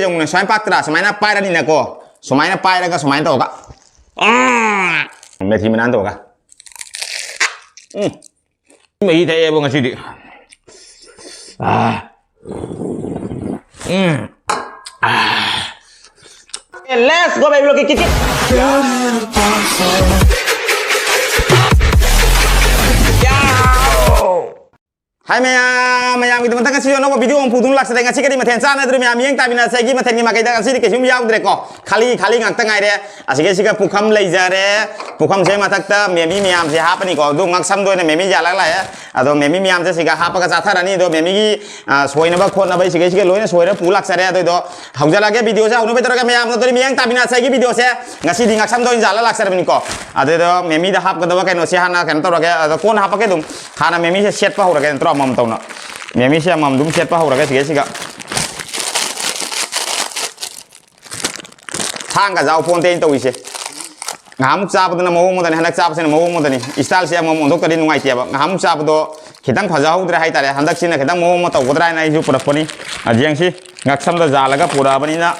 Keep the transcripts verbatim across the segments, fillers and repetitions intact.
ꯌꯦꯡꯉꯨꯅꯦ, ꯁꯨꯃꯥꯏꯅ ꯄꯥꯛꯇ꯭ꯔꯥ? ꯁꯨꯃꯥꯏꯅ ꯄꯥꯏꯔꯅꯤꯅꯀꯣ, ꯁꯨꯃꯥꯏꯅ ꯄꯥꯏꯔꯒ ꯁꯨꯃꯥꯏꯅ ꯇꯧꯔꯒ, ꯎꯝ, ꯃꯦꯊꯤ ꯃꯅꯥꯟ ꯇꯧꯔꯒ, ꯎꯝ, ꯃꯍꯤ ꯊꯛꯑꯦꯕ ꯉꯁꯤꯗꯤ꯫ ꯑꯥ, ꯎꯝ, ꯑꯥ꯫ Let's go, baby, look, kick, kick. ꯍꯥꯏ ꯃꯌꯥꯝ, ꯃꯌꯥꯝꯒꯤꯗꯃꯛꯇ ꯉꯁꯤꯁꯨ ꯑꯅꯧꯕ video ꯑꯃ ꯄꯨꯗꯨꯅ ꯂꯥꯛꯆꯔꯦ꯫ ꯉꯁꯤ ꯀꯔꯤ ꯃꯊꯦꯜ ꯆꯥꯟꯅꯗ꯭ꯔꯦ ꯃꯌꯥꯝ? ꯌꯦꯡ ꯇꯥꯃꯤꯟꯅꯁꯦ꯫ ꯑꯩꯒꯤ ꯃꯊꯦꯜꯒꯤ ꯃꯥꯏꯀꯩꯗ ꯉꯁꯤꯗꯤ ꯀꯩꯁꯨꯝ ꯌꯥꯎꯗ꯭ꯔꯦꯀꯣ, ꯈꯥꯂꯤ ꯈꯥꯂꯤ ꯉꯥꯛꯇ ꯉꯥꯏꯔꯦ꯫ ꯑꯁꯤꯒꯩꯁꯤꯒ ꯄꯨꯈꯝ ꯂꯩꯖꯔꯦ꯫ ꯄꯨꯈꯝꯁꯦ ꯃꯊꯛꯇ ꯃꯦꯃꯤ ꯃꯌꯥꯝꯁꯦ ꯍꯥꯞꯄꯅꯤꯀꯣ꯫ ꯑꯗꯨ ꯉꯛꯁꯝꯗ ꯑꯣꯏꯅ ꯃꯦꯃꯤ ꯌꯥꯜꯂꯒ ꯂꯥꯛꯑꯦ꯫ ꯑꯗꯣ ꯃꯦꯃꯤ ꯃꯌꯥꯝꯁꯦ ꯁꯤꯒ ꯍꯥꯞꯄꯒ ꯆꯥꯊꯔꯅꯤ꯫ ꯑꯗꯣ ꯃꯦꯃꯤꯒꯤ, ꯑ, ꯁꯣꯏꯅꯕ ꯈꯣꯠꯅꯕ ꯁꯤꯒꯩꯁꯤꯒ ꯂꯣꯏꯅ ꯁꯣꯏꯔ ꯄꯨ ꯂꯥꯛꯆꯔꯦ꯫ ꯑꯗꯨꯏꯗꯣ ꯍꯧꯖꯤꯜꯂꯛꯑꯒꯦ videoꯁꯦ ꯍꯧꯅꯕꯩ ꯇꯧꯔꯒ ꯃꯌꯥꯝꯅ ꯑꯗꯨꯗꯤ ꯃꯤꯠꯌꯦꯡ ꯇꯥꯃꯤꯟꯅꯁꯦ ꯑꯩꯒꯤ videoꯁꯦ꯫ ꯉꯁꯤꯗꯤ ꯉꯛꯁꯝꯗ ꯑꯣꯏꯅ ꯌꯥꯜꯂ ꯂꯥꯛꯆꯔꯕꯅꯤꯀꯣ꯫ ꯑꯗꯨꯗꯣ ꯃꯦꯃꯤꯗ ꯍꯥꯞꯀꯗꯕ ꯀꯩꯅꯣꯁꯦ ꯍꯥꯟꯅ ꯀꯩꯅꯣ ꯇꯧꯔꯒꯦ, ꯑꯗꯣ ꯀꯣꯟꯅ ꯍꯥꯞꯄꯛꯀꯦ ꯑꯗꯨꯝ꯫ ꯍꯥꯟꯅ ꯃꯦꯃꯤꯁꯦ ꯁꯦꯠꯄ ꯍꯧꯔꯒꯦ ꯅꯠꯇ꯭ꯔꯣ, ꯑꯃꯃꯝ ꯇꯧꯅ꯫ ꯃꯦꯃꯤꯁꯦ ꯑꯃꯃꯝ ꯑꯗꯨꯝ ꯁꯦꯠꯄ ꯍꯧꯔꯒꯦ ꯁꯤꯒꯩꯁꯤꯒ꯫ ꯊꯥꯡꯒ ꯌꯥꯎ ꯄꯣꯟꯇꯦ ꯑꯩꯅ ꯇꯧꯔꯤꯁꯦ꯫ ꯉꯍꯥꯟꯃꯨꯛ ꯆꯥꯕꯗꯨꯅ ꯃꯑꯣꯡ ꯑꯃꯗꯅꯤ, ꯍꯟꯗꯛ ꯆꯥꯕꯁꯤꯅ ꯃꯑꯣꯡ ꯑꯃꯗꯅꯤ꯫ Styleꯁꯦ ꯑꯃꯃꯝ ꯑꯣꯟꯊꯣꯛꯇ꯭ꯔꯗꯤ ꯅꯨꯡꯉꯥꯏꯇꯦꯕ꯫ ꯉꯍꯥꯟꯃꯨꯛ ꯆꯥꯕꯗꯣ ꯈꯤꯇꯪ ꯐꯖꯍꯧꯗ꯭ꯔꯦ ꯍꯥꯏꯇꯥꯔꯦ, ꯍꯟꯗꯛꯁꯤꯅ ꯈꯤꯇꯪ ꯃꯑꯣꯡ ꯑꯃ ꯇꯧꯒꯗ꯭ꯔꯥ ꯍꯥꯏꯅ ꯑꯩꯁꯨ ꯄꯨꯔꯛꯄꯅꯤ꯫ ꯑ, ꯌꯦꯡꯁꯤ, ꯉꯛꯁꯝꯗ ꯌꯥꯜꯂꯒ ꯄꯨꯔꯛꯑꯕꯅꯤꯅ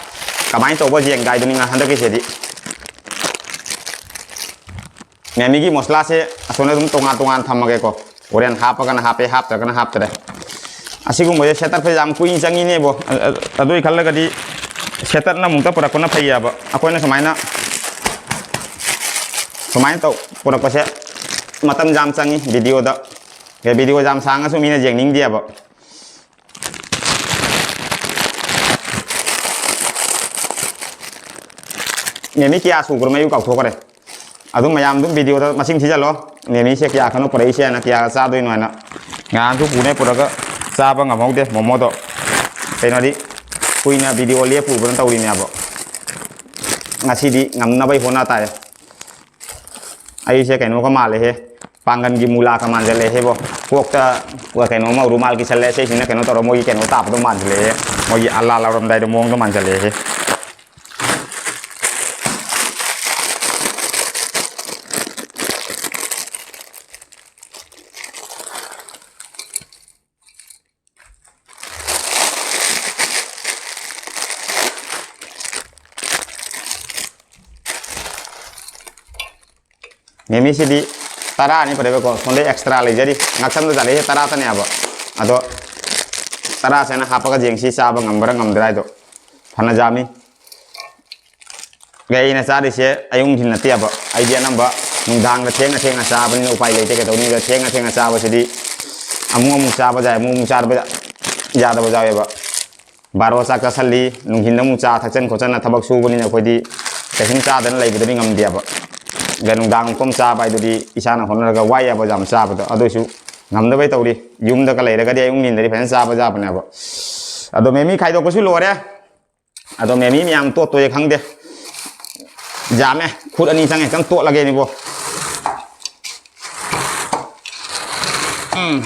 ꯀꯃꯥꯏꯅ ꯇꯧꯕ ꯌꯦꯡꯒꯦ ꯍꯥꯏꯗꯨꯅꯤ ꯉꯥ-, ꯍꯟꯗꯛꯀꯤꯁꯤꯗꯤ꯫ ꯃꯦꯃꯤꯒꯤ ꯃꯁꯂꯥꯁꯦ ꯑꯁꯣꯝꯗ ꯑꯗꯨꯝ ꯇꯣꯉꯥꯟ ꯇꯣꯉꯥꯟ ꯊꯝꯃꯒꯦꯀꯣ꯫ ꯍꯣꯔꯦꯟ ꯍꯥꯞꯄꯒꯅ ꯍꯥꯞꯄꯦ, ꯍꯥꯞꯇ꯭ꯔꯒꯅ ꯍꯥꯞꯇ꯭ꯔꯦ꯫ ꯑꯁꯤꯒꯨꯝꯕꯁꯦ ꯁꯦꯠꯇꯠꯄ ꯌꯥꯝ ꯀꯨꯏꯅ ꯆꯪꯉꯤꯅꯦꯕꯣ꯫ ꯑ-, ꯑ-, ꯑꯗꯨꯏ ꯈꯜꯂꯒꯗꯤ ꯁꯦꯠꯇꯠꯅ ꯑꯃꯨꯛꯇ ꯄꯨꯔꯛꯄꯅ ꯐꯩꯌꯦꯕ꯫ ꯑꯩꯈꯣꯏꯅ ꯁꯨꯃꯥꯏꯅ, ꯁꯨꯃꯥꯏꯅ ꯇꯧ ꯄꯨꯔꯛꯄꯁꯦ ꯃꯇꯝ ꯌꯥꯝ ꯆꯪꯉꯤ videoꯗ꯫ ꯑꯦ, video ꯌꯥꯝ ꯁꯥꯡꯉꯁꯨ ꯃꯤꯅ ꯌꯦꯡꯅꯤꯡꯗꯦꯕ꯫ ꯃꯦꯃꯤ ꯀꯌꯥ ꯁꯨꯈ꯭ꯔꯃꯦ ꯑꯩꯕꯨ ꯀꯥꯎꯊꯣꯛꯈ꯭ꯔꯦ꯫ ꯑꯗꯨꯝ ꯃꯌꯥꯝ ꯑꯗꯨꯝ videoꯗ ꯃꯁꯤꯡ ꯊꯤꯖꯜꯂꯣ꯫ ꯃꯦꯃꯤꯁꯦ ꯀꯌꯥ ꯈꯛꯅꯣ ꯄꯨꯔꯛꯏꯁꯦꯅ, ꯀꯌꯥ ꯆꯥꯗꯣꯏꯅꯣ ꯍꯥꯏꯅ꯫ ꯉꯍꯥꯟꯁꯨ ꯄꯨꯅꯦ ꯄꯨꯔꯒ ꯆꯥꯕ ꯉꯝꯍꯧꯗꯦ ꯃꯣꯃꯣꯗꯣ꯫ ꯀꯩꯅꯣꯗꯤ ꯀꯨꯏꯅ video ꯂꯦꯞꯄꯨꯕꯅ ꯇꯧꯔꯤꯅꯦꯕ꯫ ꯉꯁꯤꯗꯤ ꯉꯝꯅꯕꯩ ꯍꯣꯠꯅ ꯇꯥꯔꯦ꯫ ꯑꯩꯁꯦ ꯀꯩꯅꯣꯒ ꯃꯥꯜꯂꯦꯍꯦ, ꯄꯥꯡꯒꯟꯒꯤ ꯃꯨꯂꯥꯒ ꯃꯥꯟꯖꯜꯂꯛꯑꯦꯍꯦꯕꯣ꯫ ꯀꯣꯛꯇ ꯀꯩꯅꯣꯝꯃ ꯔꯨꯃꯥꯜ ꯀꯤꯁꯜꯂꯦ, ꯁꯤꯁꯤꯅ ꯀꯩꯅꯣ ꯇꯧꯔ ꯃꯣꯏꯒꯤ ꯀꯩꯅꯣ ꯇꯥꯕꯗꯣ ꯃꯥꯟꯖꯜꯂꯛꯑꯦꯍꯦ, ꯃꯣꯏꯒꯤ ꯑꯂꯥ ꯂꯥꯎꯔꯝꯗꯥꯏꯗ ꯃꯑꯣꯡꯗꯣ ꯃꯥꯟꯖꯜꯂꯛꯑꯦꯍꯦ꯫ ꯃꯦꯃꯤꯁꯤꯗꯤ ꯇꯔꯥꯅꯤ ꯐꯔꯦꯕꯀꯣ, ꯁꯣꯝꯗꯩ ꯑꯦꯛꯁꯇ꯭ꯔꯥ ꯂꯩꯖꯔꯤ꯫ ꯉꯥꯛꯁꯝꯗ ꯖꯥꯂꯤꯁꯦ ꯇꯔꯥꯇꯅꯦꯕ꯫ ꯑꯗꯣ ꯇꯔꯥꯁꯦ ꯑꯩꯅ ꯍꯥꯞꯄꯒ ꯌꯦꯡꯁꯤ, ꯆꯥꯕ ꯉꯝꯕ꯭ꯔꯥ ꯉꯝꯗ꯭ꯔꯥ ꯍꯥꯏꯗꯣ꯫ ꯐꯅ ꯌꯥꯝꯃꯤ꯫ ꯑꯩꯅ ꯆꯥꯔꯤꯁꯦ ꯑꯌꯨꯛ ꯅꯨꯡꯊꯤꯜ ꯅꯠꯇꯦꯕ꯫ ꯑꯩꯗꯤ ꯑꯅꯝꯕ ꯅꯨꯡꯗꯥꯡꯗ ꯊꯦꯡꯅ ꯊꯦꯡꯅ ꯆꯥꯕꯅꯤꯅ ꯎꯄꯥꯏ ꯂꯩꯇꯦ꯫ ꯀꯩꯗꯧꯅꯤ? ꯊꯦꯡꯅ ꯊꯦꯡꯅ ꯆꯥꯕꯁꯤꯗꯤ ꯑꯃꯨꯛ ꯑꯃꯨꯛ ꯆꯥꯕ ꯌꯥꯏ, ꯑꯃꯨꯛ ꯑꯃꯨꯛ ꯆꯥꯕ ꯌꯥꯗꯕ ꯌꯥꯎꯋꯦꯕ꯫ ꯕꯥꯔꯣ ꯆꯥꯛ ꯆꯥꯁꯜꯂꯤ, ꯅꯨꯡꯊꯤꯟꯗ ꯑꯃꯨꯛ ꯆꯥ ꯊꯛꯆꯟ ꯈꯣꯠꯆꯟꯅ ꯊꯕꯛ ꯁꯨꯕꯅꯤꯅ ꯑꯩꯈꯣꯏꯗꯤ ꯀꯩꯁꯨꯝ ꯆꯥꯗꯅ ꯂꯩꯕꯗꯨꯗꯤ ꯉꯝꯗꯦꯕ꯫ ꯑꯗ ꯅꯨꯡꯗꯥꯡ ꯄꯨꯝ ꯆꯥꯕ ꯍꯥꯏꯗꯨꯗꯤ ꯏꯁꯥꯅ ꯍꯣꯠꯅꯔꯒ ꯋꯥꯏꯌꯦꯕ ꯌꯥꯝ ꯆꯥꯕꯗꯣ꯫ ꯑꯗꯨꯏꯁꯨ ꯉꯝꯗꯕꯩ ꯇꯧꯔꯤ꯫ ꯌꯨꯝꯗꯒ ꯂꯩꯔꯒꯗꯤ ꯑꯌꯨꯛ ꯅꯨꯡꯊꯤꯟꯗꯗꯤ ꯐꯖꯅ ꯆꯥꯕ ꯌꯥꯕꯅꯦꯕ꯫ ꯑꯗꯣ ꯃꯦꯃꯤ ꯈꯥꯏꯗꯣꯛꯄꯁꯨ ꯂꯣꯏꯔꯦ꯫ ꯑꯗꯣ ꯃꯦꯃꯤ ꯃꯌꯥꯝ ꯇꯣꯠꯇꯣꯏꯔꯦ ꯈꯪꯗꯦ꯫ ꯌꯥꯝꯃꯦ꯫ ꯈꯨꯠ ꯑꯅꯤ ꯆꯪꯉꯦ꯫ ꯈꯤꯇꯪ ꯇꯣꯠꯂꯒꯦꯅꯤꯕꯣ꯫ ꯎꯝ꯫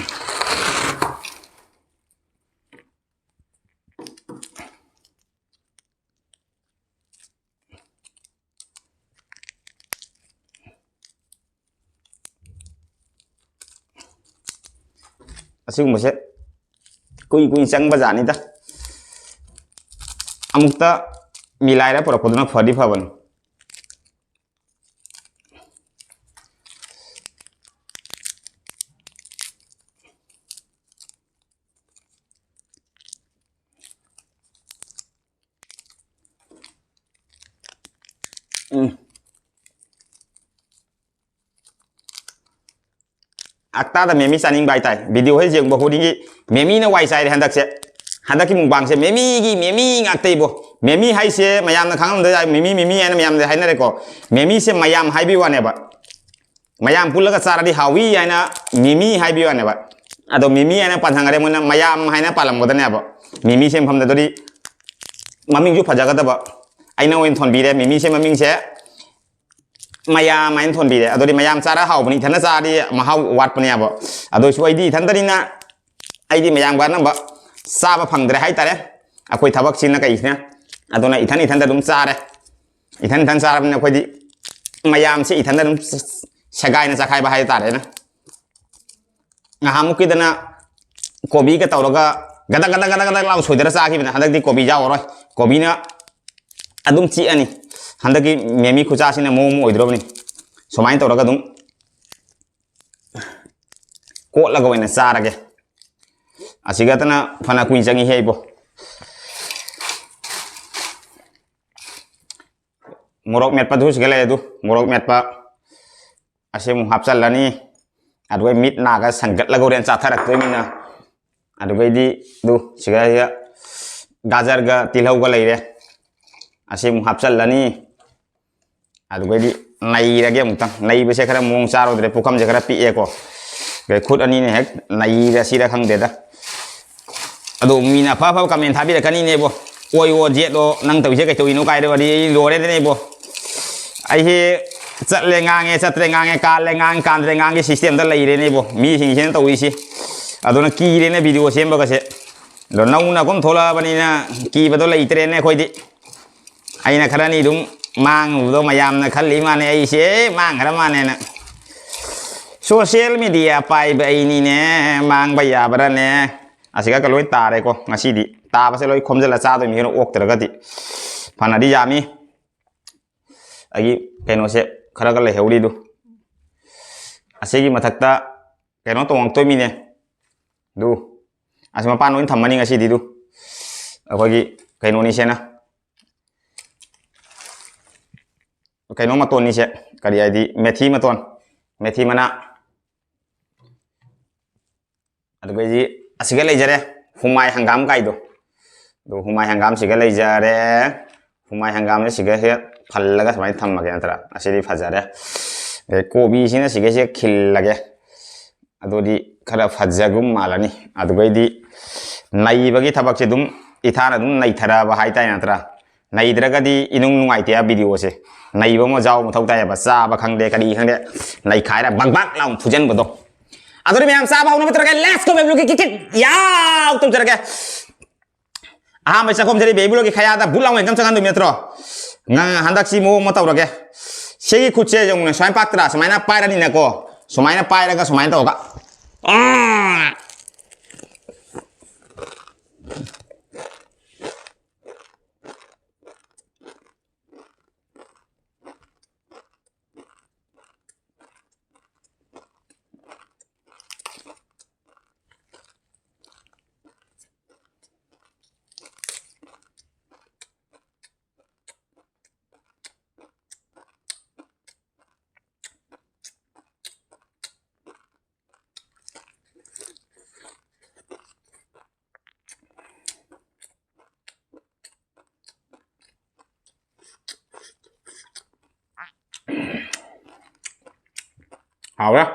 ꯑꯁꯤꯒꯨꯝꯕꯁꯦ ꯀꯨꯏ ꯀꯨꯏ ꯆꯪꯕ ꯖꯥꯠꯅꯤꯗ꯫ ꯑꯃꯨꯛꯇ ꯃꯤꯂꯥꯏꯔ ꯄꯨꯔꯛꯄꯗꯨꯅ ꯐꯗꯤ ꯐꯕꯅꯤ꯫ ꯎꯝ꯫ ꯑꯛꯇꯥꯗ ꯃꯦꯃꯤ ꯆꯥꯅꯤꯡꯕ ꯍꯥꯏꯇꯥꯔꯦ꯫ ꯚꯤꯗꯤꯑꯣ ꯍꯦꯛ ꯌꯦꯡꯕ ꯈꯨꯗꯤꯡꯒꯤ ꯃꯦꯃꯤꯅ ꯋꯥꯏ ꯆꯥꯏꯔꯦ ꯍꯟꯗꯛꯁꯦ꯫ ꯍꯟꯗꯛꯀꯤ ꯃꯨꯛꯕꯥꯡꯁꯦ ꯃꯦꯃꯤꯒꯤ ꯃꯦꯃꯤ ꯉꯥꯛꯇ ꯏꯕꯣ꯫ ꯃꯦꯃꯤ ꯍꯥꯏꯁꯦ ꯃꯌꯥꯝꯅ ꯈꯪꯉꯝꯗ ꯌꯥꯏ, ꯃꯦꯃꯤ ꯃꯦꯃꯤ ꯍꯥꯏꯅ ꯃꯌꯥꯝꯗ ꯍꯥꯏꯅꯔꯦꯀꯣ꯫ ꯃꯦꯃꯤꯁꯦ ꯃꯌꯥꯝ ꯍꯥꯏꯕꯤ ꯋꯥꯅꯦꯕ꯫ ꯃꯌꯥꯝ ꯄꯨꯜꯂꯒ ꯆꯥꯔꯗꯤ ꯍꯥꯎꯏ ꯍꯥꯏꯅ ꯃꯦꯃꯤ ꯍꯥꯏꯕꯤ ꯋꯥꯅꯦꯕ꯫ ꯑꯗꯣ ꯃꯦꯃꯤ ꯍꯥꯏꯅ ꯄꯟꯁꯟꯈ꯭ꯔꯦ, ꯃꯣꯏꯅ ꯃꯌꯥꯝ ꯍꯥꯏꯅ ꯄꯥꯜꯂꯝꯒꯗꯅꯦꯕ꯫ ꯃꯦꯃꯤꯁꯦ ꯃꯐꯝꯗ ꯑꯗꯨꯗꯤ ꯃꯃꯤꯡꯁꯨ ꯐꯖꯒꯗꯕ꯫ ꯑꯩꯅ ꯑꯣꯏꯅ ꯊꯣꯟꯕꯤꯔꯦ ꯃꯦꯃꯤꯁꯦ ꯃꯃꯤꯡꯁꯦ꯫ ꯃꯌꯥꯝ ꯍꯥꯏꯅ ꯊꯣꯟꯕꯤꯔꯦ꯫ ꯑꯗꯨꯗꯤ ꯃꯌꯥꯝ ꯆꯥꯔ ꯍꯥꯎꯕꯅꯤ, ꯏꯊꯟꯇ ꯆꯥꯔꯗꯤ ꯃꯍꯥꯎ ꯋꯥꯠꯄꯅꯦꯕ꯫ ꯑꯗꯨ ꯑꯣꯏꯁꯨ ꯑꯩꯗꯤ ꯏꯊꯟꯇꯅꯤꯅ ꯑꯩꯗꯤ ꯃꯌꯥꯝꯒ ꯑꯅꯝꯕ ꯆꯥꯕ ꯐꯪꯗ꯭ꯔꯦ ꯍꯥꯏꯇꯥꯔꯦ꯫ ꯑꯩꯈꯣꯏ ꯊꯕꯛꯁꯤꯅ ꯀꯩꯁꯤꯅ꯫ ꯑꯗꯨꯅ ꯏꯊꯟ ꯏꯊꯟꯇ ꯑꯗꯨꯝ ꯆꯥꯔꯦ꯫ ꯏꯊꯟ ꯏꯊꯟ ꯆꯥꯔꯕꯅꯤꯅ ꯑꯩꯈꯣꯏꯗꯤ ꯃꯌꯥꯝꯁꯦ ꯏꯊꯟꯇ ꯑꯗꯨꯝ ꯁꯦꯒꯥꯏꯅ ꯆꯈꯥꯏꯕ ꯍꯥꯏꯇꯥꯔꯦꯅꯦ꯫ ꯉꯍꯥꯟꯃꯨꯛꯀꯤꯗꯅ ꯀꯣꯕꯤꯒ ꯇꯧꯔꯒ ꯒꯗꯛ ꯒꯗꯛ ꯒꯗꯛ ꯒꯗꯛ ꯂꯥꯎ ꯁꯣꯏꯗꯔ ꯆꯥꯈꯤꯕꯅꯦ꯫ ꯍꯟꯗꯛꯇꯤ ꯀꯣꯕꯤ ꯌꯥꯎꯔꯔꯣꯏ꯫ ꯀꯣꯕꯤꯅ ꯑꯗꯨꯝ ꯆꯤꯛꯑꯅꯤ꯫ ꯍꯟꯗꯛꯀꯤ ꯃꯦꯃꯤ ꯈꯨꯆꯥꯁꯤꯅ ꯃꯑꯣꯡ ꯑꯃ ꯑꯣꯏꯗ꯭ꯔꯣꯕꯅꯤ꯫ ꯁꯨꯃꯥꯏꯅ ꯇꯧꯔꯒ ꯑꯗꯨꯝ ꯀꯣꯠꯂꯒ ꯑꯣꯏꯅ ꯆꯥꯔꯒꯦ꯫ ꯑꯁꯤꯒꯇꯅ ꯐꯅ ꯀꯨꯏꯅ ꯆꯪꯉꯤꯍꯦ ꯑꯩꯕꯣ꯫ ꯃꯣꯔꯣꯛ ꯃꯦꯠꯄꯗꯨ ꯁꯤꯒ ꯂꯩ ꯑꯗꯨ, ꯃꯣꯔꯣꯛ ꯃꯦꯠꯄ ꯑꯁꯤ ꯑꯃꯨꯛ ꯍꯥꯞꯆꯜꯂꯅꯤ꯫ ꯑꯗꯨꯒ ꯃꯤꯠ ꯅꯥꯒ ꯁꯪꯒꯠꯂꯒ ꯍꯣꯔꯦꯟ ꯆꯥꯊꯔꯛꯇꯣꯏꯅꯤꯅ꯫ ꯑꯗꯨꯒꯩꯗꯤ ꯑꯗꯨ ꯁꯤꯒ ꯒꯥꯖꯔꯒ ꯇꯤꯜꯍꯧꯒ ꯂꯩꯔꯦ꯫ ꯑꯁꯤ ꯑꯃꯨꯛ ꯍꯥꯞꯆꯜꯂꯅꯤ꯫ ꯑꯗꯨꯒꯩꯗꯤ ꯅꯩꯔꯒꯦ ꯑꯃꯨꯛꯇꯪ꯫ ꯅꯩꯕꯁꯦ ꯈꯔ ꯃꯑꯣꯡ ꯆꯥꯔꯨꯗ꯭ꯔꯦ, ꯄꯨꯈꯝꯁꯦ ꯈꯔ ꯄꯤꯛꯑꯦꯀꯣ꯫ ꯑꯗꯩ ꯈꯨꯠ ꯑꯅꯤꯅ ꯍꯦꯛ ꯅꯩꯔꯁꯤꯔ ꯈꯪꯗꯦꯗ꯫ ꯑꯗꯣ ꯃꯤꯅ ꯑꯐ ꯑꯐꯕ comment ꯊꯥꯕꯤꯔꯛꯀꯅꯤꯅꯦꯕꯣ꯫ ꯑꯣꯏꯋꯣ ꯖꯦꯠꯂꯣ ꯅꯪ ꯇꯧꯔꯤꯁꯦ ꯀꯩ ꯇꯧꯔꯤꯅꯣ ꯀꯥꯏꯗꯕꯗꯤ ꯑꯩ ꯂꯣꯏꯔꯦꯗꯅꯦꯕꯣ꯫ ꯑꯩꯁꯦ ꯆꯠꯂꯦ ꯉꯥꯡꯉꯦ, ꯆꯠꯇ꯭ꯔꯦ ꯉꯥꯡꯉꯦ, ꯀꯥꯜꯂꯦ ꯉꯥꯡꯉꯦ, ꯀꯥꯟꯗ꯭ꯔꯦ ꯉꯥꯡꯉꯦ systemꯗ ꯂꯩꯔꯦꯅꯦꯕꯣ꯫ ꯃꯤꯁꯤꯡꯁꯤꯅ ꯇꯧꯔꯤꯁꯤ꯫ ꯑꯗꯨꯅ ꯀꯤꯔꯦꯅꯦ video ꯁꯦꯝꯕꯒꯁꯦ꯫ ꯑꯗꯣ ꯅꯧꯅ ꯀꯨꯝ ꯊꯣꯛꯂꯛꯑꯕꯅꯤꯅ ꯀꯤꯕꯗꯣ ꯂꯩꯇ꯭ꯔꯦꯅꯦ ꯑꯩꯈꯣꯏꯗꯤ꯫ ꯑꯩꯅ ꯈꯔꯅꯤ ꯑꯗꯨꯝ ꯃꯥꯡꯉꯨꯕꯗꯣ ꯃꯌꯥꯝꯅ ꯈꯜꯂꯤ ꯃꯥꯅꯦ ꯑꯩꯁꯦ, "ꯑꯦ, ꯃꯥꯡꯈ꯭ꯔ ꯃꯥꯅꯦꯅ"꯫ Social media ꯄꯥꯏꯕ ꯑꯩꯅꯤꯅꯦ, ꯃꯥꯡꯕ ꯌꯥꯕ꯭ꯔꯥꯅꯦ? ꯑꯁꯤꯒ ꯂꯣꯏ ꯇꯥꯔꯦꯀꯣ ꯉꯁꯤꯗꯤ꯫ ꯇꯥꯕꯁꯦ ꯂꯣꯏ ꯈꯣꯝꯖꯤꯜꯂ ꯆꯥꯗꯣꯏꯅꯤ ꯀꯩꯅꯣ, ꯑꯣꯛꯇ꯭ꯔꯒꯗꯤ꯫ ꯐꯅꯗꯤ ꯌꯥꯝꯃꯤ꯫ ꯑꯩꯒꯤ ꯀꯩꯅꯣꯁꯦ ꯈꯔꯒ ꯂꯩꯍꯧꯔꯤꯗꯨ꯫ ꯑꯁꯤꯒꯤ ꯃꯊꯛꯇ ꯀꯩꯅꯣ ꯇꯣꯡꯉꯛꯇꯣꯏꯃꯤꯅꯦ꯫ ꯑꯗꯨ ꯑꯁꯤ ꯃꯄꯥꯟ ꯂꯣꯏ ꯊꯝꯃꯅꯤ ꯉꯁꯤꯗꯤ꯫ ꯑꯗꯨ ꯑꯩꯈꯣꯏꯒꯤ ꯀꯩꯅꯣꯅꯤꯁꯦꯅ꯫ ꯀꯩꯅꯣ ꯃꯇꯣꯟꯅꯤꯁꯦ, ꯀꯔꯤ ꯍꯥꯏꯗꯤ, ꯃꯦꯊꯤ ꯃꯇꯣꯟ, ꯃꯦꯊꯤ ꯃꯅꯥ꯫ ꯑꯗꯨꯒꯩꯗꯤ ꯑꯁꯤꯒ ꯂꯩꯖꯔꯦ, ꯍꯨꯃꯥꯏ ꯍꯪꯒꯥꯝ ꯀꯥꯏꯗꯣ꯫ ꯑꯗꯨ ꯍꯨꯃꯥꯏ ꯍꯪꯒꯥꯝꯁꯤꯒ ꯂꯩꯖꯔꯦ꯫ ꯍꯨꯃꯥꯏ ꯍꯪꯒꯥꯝꯁꯦ ꯁꯤꯒ ꯍꯦꯛ ꯐꯜꯂꯒ ꯁꯨꯃꯥꯏꯅ ꯊꯝꯃꯒꯦ ꯅꯠꯇ꯭ꯔꯥ? ꯑꯁꯤꯗꯤ ꯐꯖꯔꯦ꯫ ꯑꯗꯩ ꯀꯣꯕꯤꯁꯤꯅ ꯁꯤꯒꯩꯁꯦ ꯈꯤꯜꯂꯒꯦ꯫ ꯑꯗꯨꯗꯤ ꯈꯔ ꯐꯖꯒꯨꯝ ꯃꯥꯜꯂꯅꯤ꯫ ꯑꯗꯨꯒꯩꯗꯤ ꯅꯩꯕꯒꯤ ꯊꯕꯛꯁꯦ ꯑꯗꯨꯝ ꯏꯊꯥꯅ ꯑꯗꯨꯝ ꯅꯩꯊꯔꯕ ꯍꯥꯏꯇꯥꯔꯦ ꯅꯠꯇ꯭ꯔꯥ? ꯅꯩꯗ꯭ꯔꯒꯗꯤ ꯏꯅꯨꯡ ꯅꯨꯡꯉꯥꯏꯇꯦ ꯍꯥꯏꯕ videoꯁꯦ꯫ ꯅꯩꯕ ꯑꯃ ꯌꯥꯎꯕ ꯃꯊꯧ ꯇꯥꯏꯌꯦꯕ꯫ ꯆꯥꯕ ꯈꯪꯗꯦ, ꯀꯔꯤ ꯈꯪꯗꯦ, ꯅꯩꯈꯥꯏꯔ ꯕꯛ ꯕꯛ ꯂꯥꯎꯅ ꯐꯨꯖꯟꯕꯗꯣ꯫ ꯑꯗꯨꯗꯤ ꯃꯌꯥꯝ ꯆꯥꯕ ꯍꯧꯅꯕ ꯇꯧꯔꯒꯦ꯫ Let's go, baby, ꯀꯤꯛ ꯀꯤꯛ ꯀꯤꯛ ꯌꯥꯎ ꯇꯧꯖꯔꯒꯦ꯫ ꯑꯍꯥꯟꯕ ꯆꯥꯛꯈꯨꯝꯁꯤꯗꯤ baby ꯒꯤ ꯈꯌꯥꯗ ꯕꯨꯠ ꯂꯥꯎꯅ ꯍꯦꯛꯇ ꯆꯪꯍꯟꯗꯣꯏ ꯅꯠꯇ꯭ꯔꯣ? ꯉ-, ꯍꯟꯗꯛꯁꯤ ꯃꯑꯣꯡ ꯑꯃ ꯇꯧꯔꯒꯦ꯫ ꯁꯤꯒꯤ ꯈꯨꯠꯁꯦ ꯌꯦꯡꯉꯨꯅꯦ, ꯁꯨꯃꯥꯏꯅ ꯄꯥꯛꯇ꯭ꯔꯥ? ꯁꯨꯃꯥꯏꯅ ꯄꯥꯏꯔꯅꯤꯅꯀꯣ, ꯁꯨꯃꯥꯏꯅ ꯄꯥꯏꯔꯒ ꯁꯨꯃꯥꯏꯅ ꯇꯧꯔꯒ, ꯑꯥ! ꯍꯥꯎꯔꯦ꯫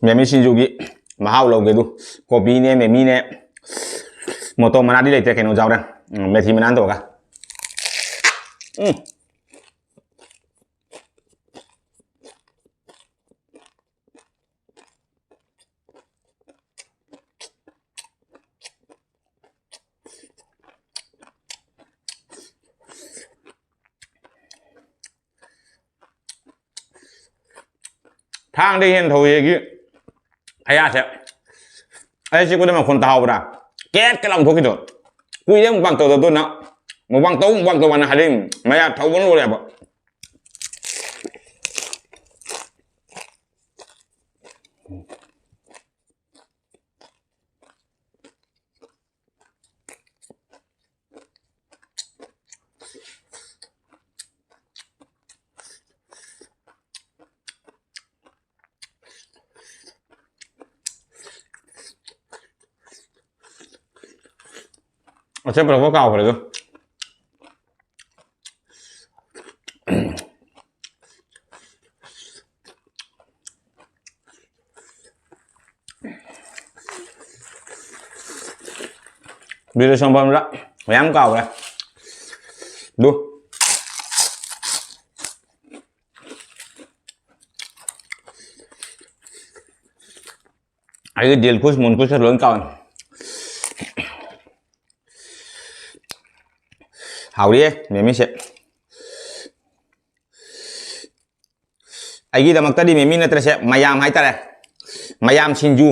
ꯃꯦꯃꯤ ꯁꯤꯡꯖꯨꯒꯤ ꯃꯍꯥꯎ ꯂꯧꯒꯦ ꯑꯗꯨ꯫ ꯀꯣꯕꯤꯅꯦ, ꯃꯦꯃꯤꯅꯦ, ꯃꯣꯇꯣꯔ ꯃꯅꯥꯗꯤ ꯂꯩꯇ꯭ꯔꯦ, ꯀꯩꯅꯣ ꯌꯥꯎꯔꯦ, ꯎꯝ, ꯃꯦꯊꯤ ꯃꯅꯥ ꯇꯧꯔꯒ꯫ ꯎꯝ꯫ ꯊꯥꯡꯗ ꯌꯦꯟ ꯊꯧꯋꯦꯒꯤ ꯈꯌꯥꯁꯦ꯫ ꯑꯩ ꯆꯤꯛꯄꯗ ꯃꯈꯣꯟ ꯇꯥꯍꯧꯕ꯭ꯔꯥ? ꯀꯦꯠꯀ ꯂꯥꯎꯊꯣꯛꯈꯤꯗꯣ꯫ ꯀꯨꯏꯔꯦ ꯃꯨꯛꯕꯥꯡ ꯇꯧꯗꯕꯗꯨꯅ꯫ ꯃꯨꯛꯕꯥꯡ ꯇꯧ, ꯃꯨꯛꯕꯥꯡ ꯇꯧ ꯍꯥꯏꯅ ꯍꯥꯏꯔꯛꯏ꯫ ꯃꯌꯥ ꯊꯧꯕꯅ ꯂꯣꯏꯔꯦꯕ꯫ ꯑꯆꯦꯠꯄ ꯂꯧꯕ ꯀꯥꯎꯈ꯭ꯔꯦ ꯑꯗꯨ꯫ ꯕꯤꯔꯦꯁꯣꯡ ꯐꯝꯗ ꯃꯌꯥꯝ ꯀꯥꯎꯈ꯭ꯔꯦ꯫ ꯑꯗꯨ꯫ ꯑꯩꯒꯤ ꯗꯤꯜ ꯈꯨꯁ ꯃꯨꯟ ꯈꯨꯁ ꯂꯣꯏ ꯀꯥꯎꯏ꯫ ꯍꯥꯎꯔꯤꯌꯦ ꯃꯦꯃꯤꯁꯦ꯫ ꯑꯩꯒꯤꯗꯃꯛꯇꯗꯤ ꯃꯦꯃꯤ ꯅꯠꯇ꯭ꯔꯁꯦ, ꯃꯌꯥꯝ ꯍꯥꯏꯇꯥꯔꯦ, ꯃꯌꯥꯝ ꯁꯤꯡꯖꯨ꯫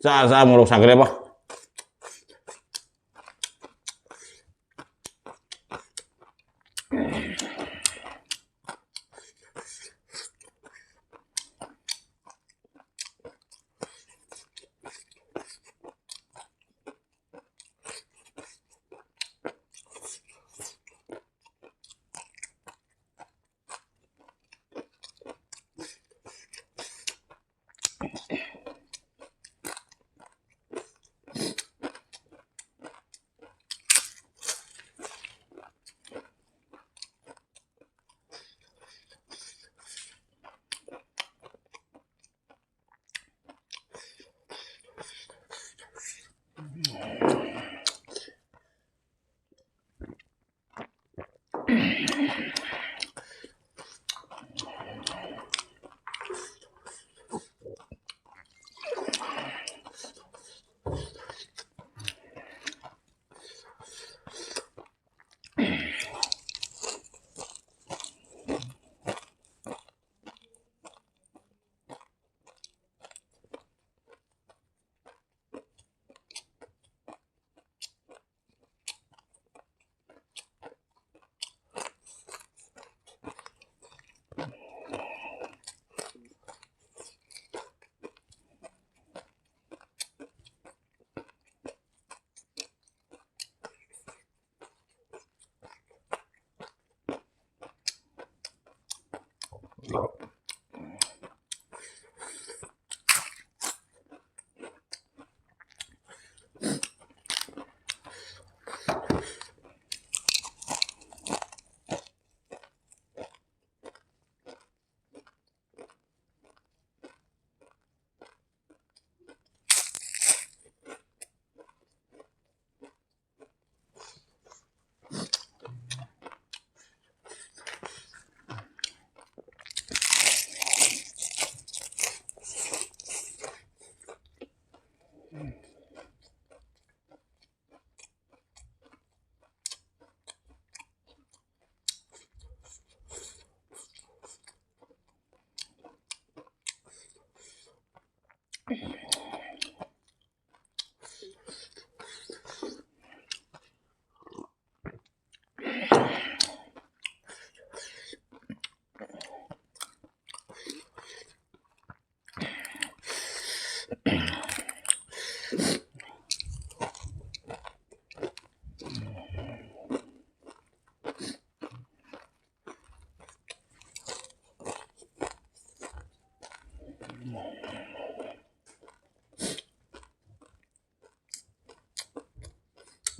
ꯆꯥ ꯆꯥ ꯃꯣꯔꯣꯛ ꯁꯥꯒꯠꯂꯦꯕꯣ꯫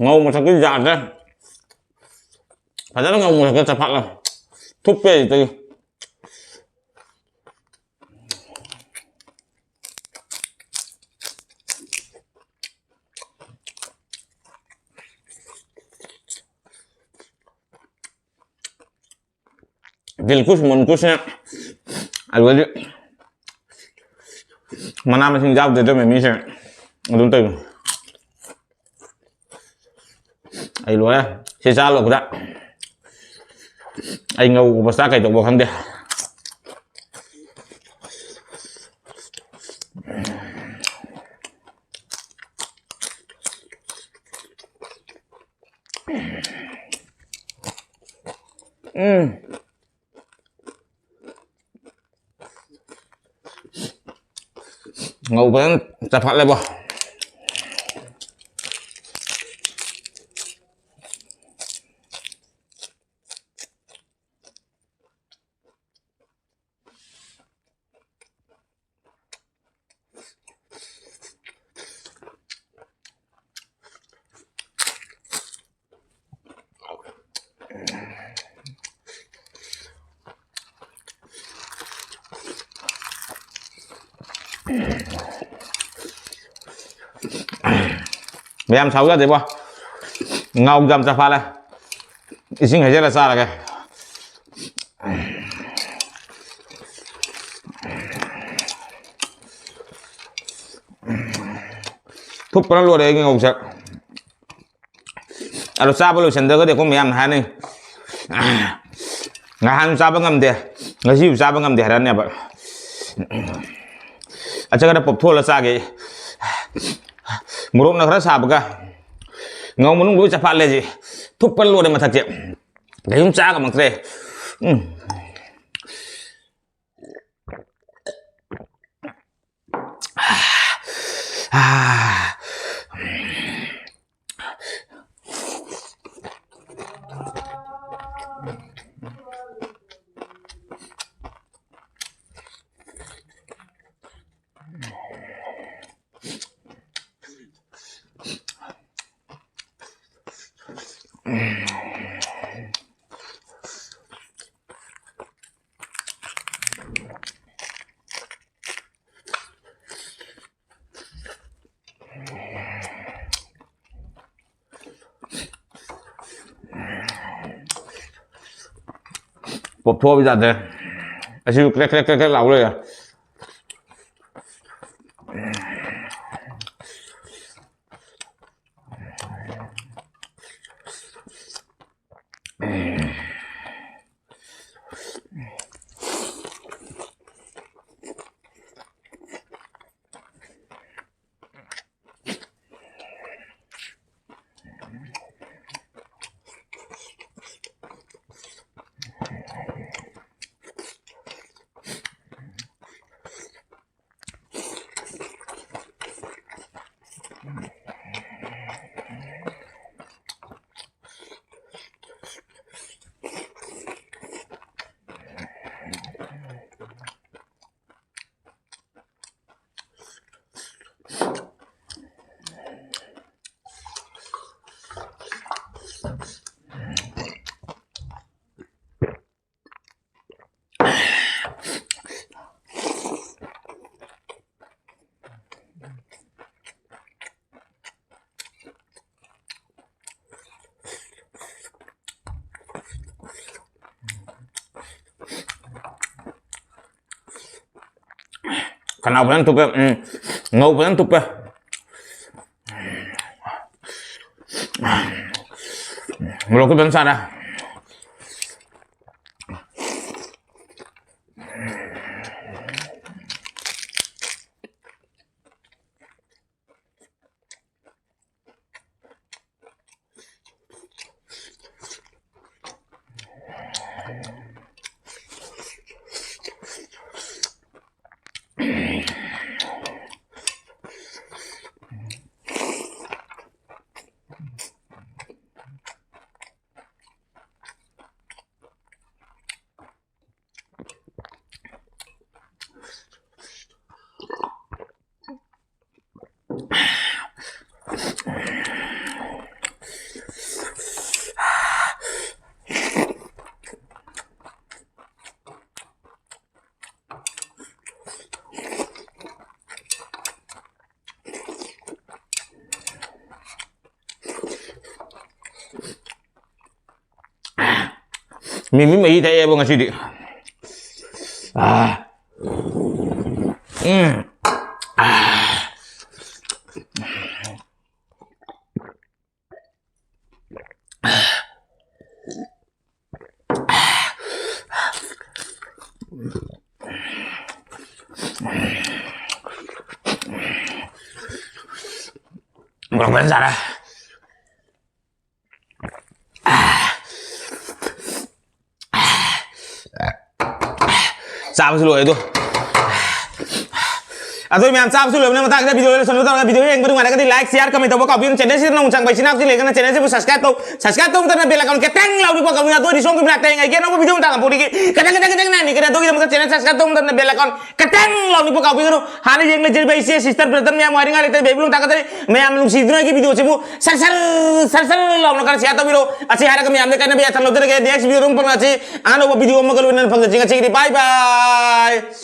ꯉꯧ ꯃꯊꯛꯀꯤ ꯌꯥꯗ꯭ꯔꯦ꯫ ꯐꯖꯅ ꯉꯧ ꯃꯊꯛꯇ ꯆꯐꯥꯠꯂ ꯊꯨꯞꯄꯦ ꯑꯩ꯫ ꯗꯤꯜꯀꯨꯁ ꯃꯨꯟꯀꯨꯁꯅꯦ꯫ ꯑꯗꯨꯗꯤ ꯃꯅꯥ ꯃꯁꯤꯡ ꯌꯥꯎꯗꯦꯗ ꯃꯤꯃꯤꯁꯦ꯫ ꯑꯗꯨꯝ ꯇꯧ꯫ ꯑꯩ ꯂꯣꯏꯔꯦ꯫ ꯁꯤ ꯆꯥ ꯂꯣꯏꯔꯛꯄꯗ ꯑꯩ ꯉꯧꯕ ꯆꯥ ꯀꯩꯗꯧꯕ ꯈꯪꯗꯦ꯫ ꯎꯝ꯫ ꯉꯧ ꯐꯖꯅ ꯆꯐꯥꯠꯂꯦꯕꯣ꯫ ꯃꯌꯥꯝ ꯁꯥꯎ ꯌꯥꯗꯦꯕꯣ꯫ ꯉꯥꯎ ꯌꯥꯝ ꯆꯐꯥꯠꯂꯦ꯫ ꯏꯁꯤꯡ ꯍꯩꯖꯤꯜꯂ ꯆꯥꯔꯒꯦ꯫ ꯊꯨꯞꯄꯅ ꯂꯣꯏꯔꯦ ꯑꯩꯒꯤ ꯉꯧꯁꯦ꯫ ꯑꯗꯣ ꯆꯥꯕ ꯂꯣꯏꯁꯤꯟꯗ꯭ꯔꯒꯗꯤ ꯑꯩꯈꯣꯏ ꯃꯌꯥꯝꯅ ꯍꯥꯏꯅꯩ, "ꯉꯍꯥꯟ ꯆꯥꯕ ꯉꯝꯗꯦ, ꯉꯁꯤꯁꯨ ꯆꯥꯕ ꯉꯝꯗꯦ" ꯍꯥꯏꯔꯛꯑꯅꯦꯕ꯫ ꯑꯆꯪ ꯈꯔ ꯄꯣꯞꯊꯣꯛꯍꯜꯂ ꯆꯥꯒꯦ꯫ ꯃꯣꯔꯣꯛꯅ ꯈꯔ ꯁꯥꯕꯒ ꯉꯧ ꯃꯅꯨꯡ ꯂꯣꯏ ꯆꯐꯥꯠꯂꯦ꯫ ꯁꯤ ꯊꯨꯞꯄ ꯂꯣꯏꯔꯦ ꯃꯊꯛꯁꯦ꯫ ꯀꯩꯁꯨꯝ ꯆꯥ ꯉꯝꯃꯛꯇ꯭ꯔꯦ꯫ ꯎꯝ꯫ ꯄꯣꯞꯊꯣꯛꯑꯕ ꯌꯥꯗ꯭ꯔꯦ꯫ ꯑꯁꯤꯁꯨ ꯀ꯭ꯔꯦꯛ ꯀ꯭ꯔꯦꯛ ꯀ꯭ꯔꯦꯛ ꯀ꯭ꯔꯦꯛ ꯂꯥꯎ ꯂꯩꯔꯦ꯫ ꯈꯅꯥꯎ ꯐꯖꯅ ꯊꯨꯞꯄꯦ꯫ ꯎꯝ, ꯉꯧ ꯐꯖꯅ ꯊꯨꯞꯄꯦ꯫ ꯃꯣꯔꯣꯛꯁꯨ ꯐꯖꯅ ꯁꯥꯔꯦ꯫ ꯃꯤꯃꯤ ꯃꯍꯤ ꯊꯛꯑꯦꯕ ꯉꯁꯤꯗꯤ꯫ ꯑꯥ꯫ ꯎꯝ꯫ ꯑꯥ꯫ ꯃꯣꯔꯣꯛ ꯐꯖꯅ ꯆꯥꯔꯦ꯫ ꯆꯥꯕꯁꯨ ꯂꯣꯏꯔꯦ ꯑꯗꯣ꯫ ꯑꯗꯣ ꯃꯌꯥꯝ, ꯆꯥꯕꯁꯨ ꯂꯣꯏꯕꯅ ꯃꯇꯥꯡꯁꯤꯗ video ꯂꯣꯏꯁꯟꯕ ꯇꯧꯔꯒ, video ꯌꯦꯡꯕ ꯅꯨꯡꯉꯥꯏꯔꯒꯗꯤ like, share, comment ꯇꯧꯕ ꯀꯥꯎꯕꯤꯌꯨ꯫ Channel ꯁꯤꯗ ꯅꯧꯅ ꯆꯪꯕ ꯏꯆꯤꯟ ꯏꯅꯥꯎꯁꯤꯡ ꯂꯩꯔꯒꯅ channel ꯁꯤꯕꯨ subscribe ꯇꯧ꯫ Subscribe ꯇꯧꯕ ꯃꯇꯝꯗ bell icon ꯈꯤꯇꯪ ꯂꯥꯎꯔꯤꯕ ꯀꯥꯎꯕꯤꯌꯨ꯫ ꯑꯗꯣ ꯑꯩꯗꯤ ꯁꯣꯝꯒꯤ ꯃꯅꯥꯛꯇ ꯍꯌꯦꯡ ꯑꯩꯒꯤ ꯑꯅꯧꯕ video ꯃꯇꯥꯡ ꯑꯃ ꯄꯨꯔꯤꯒꯦ꯫ ꯈꯤꯇꯪ, ꯈꯤꯇꯪ, ꯈꯤꯇꯪ, ꯈꯤꯇꯪ ꯅꯥꯅꯤ꯫ ꯀꯩꯅꯣ, ꯑꯗꯨꯒꯤꯗꯃꯛꯇ channel subscribe ꯇꯧꯕ ꯃꯇꯝꯗ bell icon ꯈꯤꯇꯪ ꯂꯥꯎꯔꯤꯕ ꯀꯥꯎꯕꯤꯒꯅꯨ꯫ ꯍꯥꯟꯅ ꯌꯦꯡꯂꯖꯔꯤꯕ ꯏꯆꯦ, sister, brother ꯃꯌꯥꯝ ꯋꯥꯔꯤ ꯉꯥꯏ ꯂꯩꯇꯅ ꯕꯦꯕꯤ ꯂꯣꯡ ꯊꯥꯒꯠꯆꯔꯤ꯫ ꯃꯌꯥꯝꯅ ꯅꯨꯡꯁꯤꯗꯨꯅ ꯑꯩꯒꯤ video ꯁꯤꯕꯨ ꯁꯔ ꯁꯔ, ꯁꯔ ꯁꯔ ꯂꯥꯎꯅ ꯈꯔ share ꯇꯧꯕꯤꯔꯣ꯫ ꯑꯁꯤ ꯍꯥꯏꯔꯒ ꯃꯌꯥꯝꯗ ꯀꯥꯏꯅꯕ ꯌꯥꯊꯪ ꯂꯧꯖꯔꯒꯦ꯫ Next video ꯑꯗꯨꯝ ꯐꯪꯉꯁꯤ꯫ ꯑꯅꯧꯕ video ꯑꯃꯒ ꯂꯣꯏꯅꯅ ꯐꯪꯖꯁꯤ꯫ ꯉꯁꯤꯒꯤꯗꯤ bye bye꯫